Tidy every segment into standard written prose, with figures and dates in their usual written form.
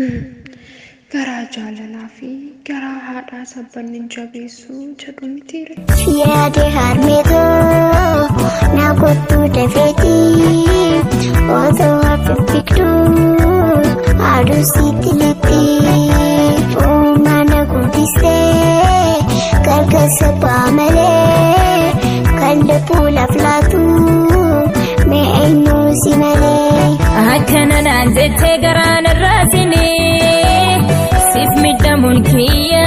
Garaa jaalalaa fi garaa haadhaa sabbanni jabeessuu jedhu mitiire. Yaade harmeetoo na kottuu dafeetii otoo hafiifigduu aduu sitti lixxii mana guddistee gargaarsa bu'aa malee kan lubbuu laaflaatu mee eenyu si malee. Akkana naan jettee garaan irraasinii siif miidhamuun kiyya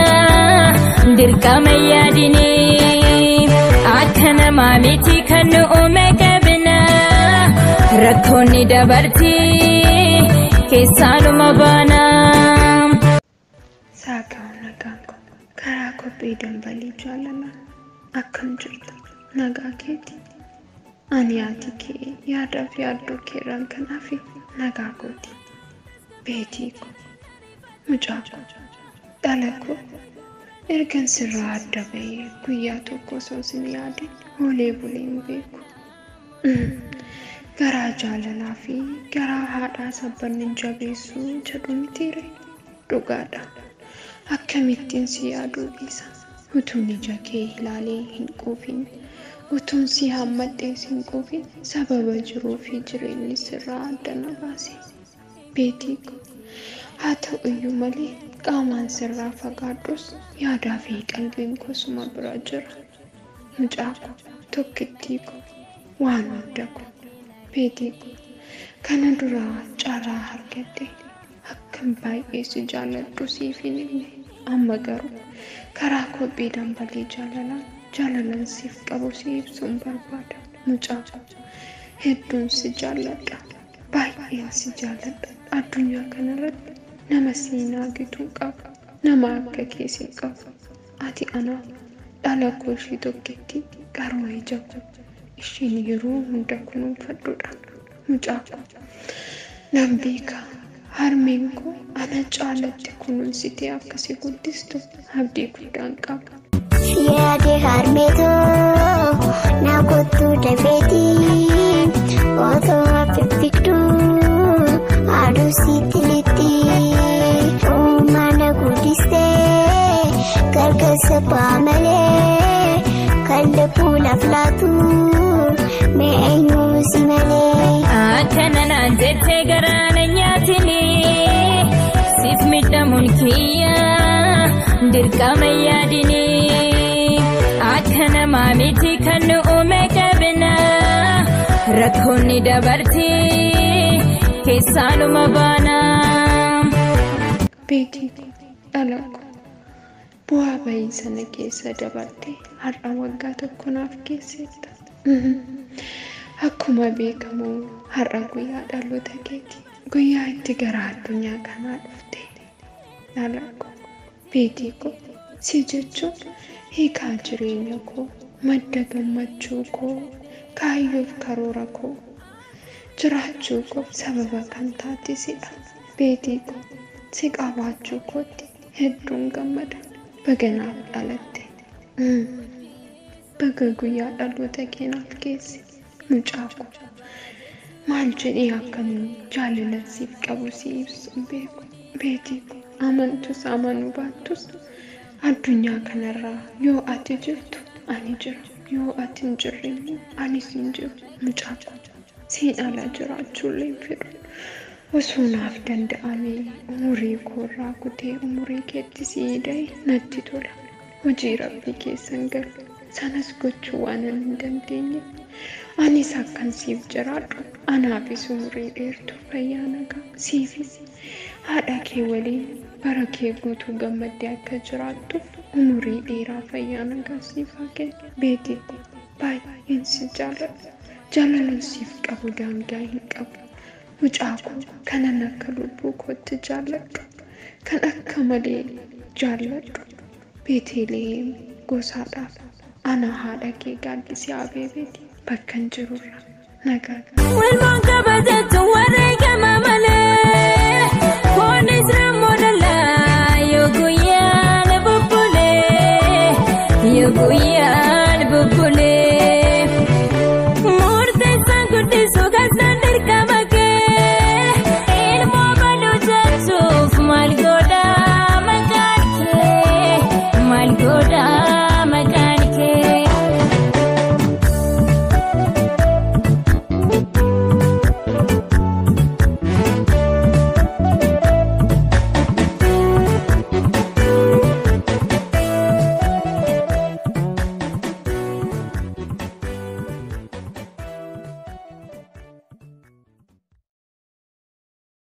dirqama yaadinii akka namaa miti kan nu uume qabna rakkoonni dabartii keessaanuma baana. Saaqaa nagaan koo karaa qophii dambalii jaalalaa akkam jirta nagaa keeti. Ani haati kee yaadaaf yaaddoo keerraan kan hafe nagaa kooti. Beetii koo, mucaa koo, dhala koo ergan sirraa adda bahee guyyaa tokko osoo sin yaadin oolee bulee hin beeku. Garaa jaalalaa fi garaa haadhaa sabbanni jabeessuu jedhu mitiire dhugaadha. Akkamittiin si yaaduu dhiisa? Utuun ija kee ilaalee hin quufin, utuun si hammadhee hin quufin sababa jiruu fi jireenyi sirraa adda na baase. Beetii koo, haa ta'u iyyuu malee qaamaan sirraa fagaadhus yaadaa fi qalbiin koo suma bira jira. Mucaa koo, tokkittii koo, waan hunda koo, beetii koo, kana duraa carraa argadhe akkan baay'ee si jaalladhu siif hin himne. Amma garuu karaa qophii dambalii jaalalaa jaalalan siif qabu si ibsuun barbaada. Mucaa koo, hedduun si jaalladha. Baay'een si jaalladha. Addunyaa kanarratti nama siinaa gituu qabu, nama akka kee siin qabu. Ati anaaf dhala koo ishii tokkitti qaroo ija koo ishiin yeroo hunda kunuunfadhudha. Mucaa koo, nan beeka. Harmeen koo ana caalatti kunuunsitee akka si guddistu abdii guddaan qaba. Yaade harmeetoo na kottuu dafeetii otoo hafiifigduu aduu sitti lixxii mana guddistee gargaarsa bu'aa malee kan lubbuu laaflaatu mee eenyu si malee. Akkana naan jettee garaan nyaatinii siif miidhamuun kiyya dirqama yaadinii akka namaa miti kan nu uume qabna rakkoonni dabartii keessaanuma baana. Beetii koo, dhala koo, bu'aa bahii sana keessa dabartee har'a waggaa tokko naaf geesseetta. Akkuma beekamu har'a guyyaa dhaloota keeti. Guyyaa itti gara addunyaa kanaa dhufte. Dhala koo, beetii koo, si jechuun hiikaa jireenya koo, madda gammachuu koo, kaayyoof karoora koo, jiraachuu koo sababa kan taate si'a. Beetii koo, si qabaachuu kootti hedduun gammada. Baga naaf dhalatte. Baga guyyaa dhaloota kee naaf geesse. Mucaa koo, maal jedhee akkamiin jaalala siif qabu si ibsu hin beeku. Beetii koo, amantus amanuu baattus addunyaa kanarraa yoo ati jirtu ani jira, yoo ati hin jirre immoo anis hin jiru. Mucaa koo, siin ala jiraachuullee hin fedhu. Osoo naaf danda'amee umurii koorraa kutee umurii keetti si hidhee natti tola. Hojii rabbii keessan galu sanas gochuu waan hin dandeenyeef anis akkan siif jiraadhu anaafis umurii dheertuu fayyaa nagaa siifis haadha kee waliin bara kee guutuu gammaddee akka jiraattuuf umurii dheeraa fayyaa nagaa siif haa kennu. Beetii koo, baay'een si jaalladha. Jaalalan siif qabu daangaa hin qabu. Mucaa koo kanan akka lubbuu kootti jaalladhu, kan akka malee jaalladhu, Beetelehem gosaadhaaf ana haadha kee gaaddisee Abeebeeti bakka hin jirurra nagaa. Wilmoon kabajatu wareegama malee foonis rammoo dallaa yoo guyyaan bubbulee yoo guyyaan.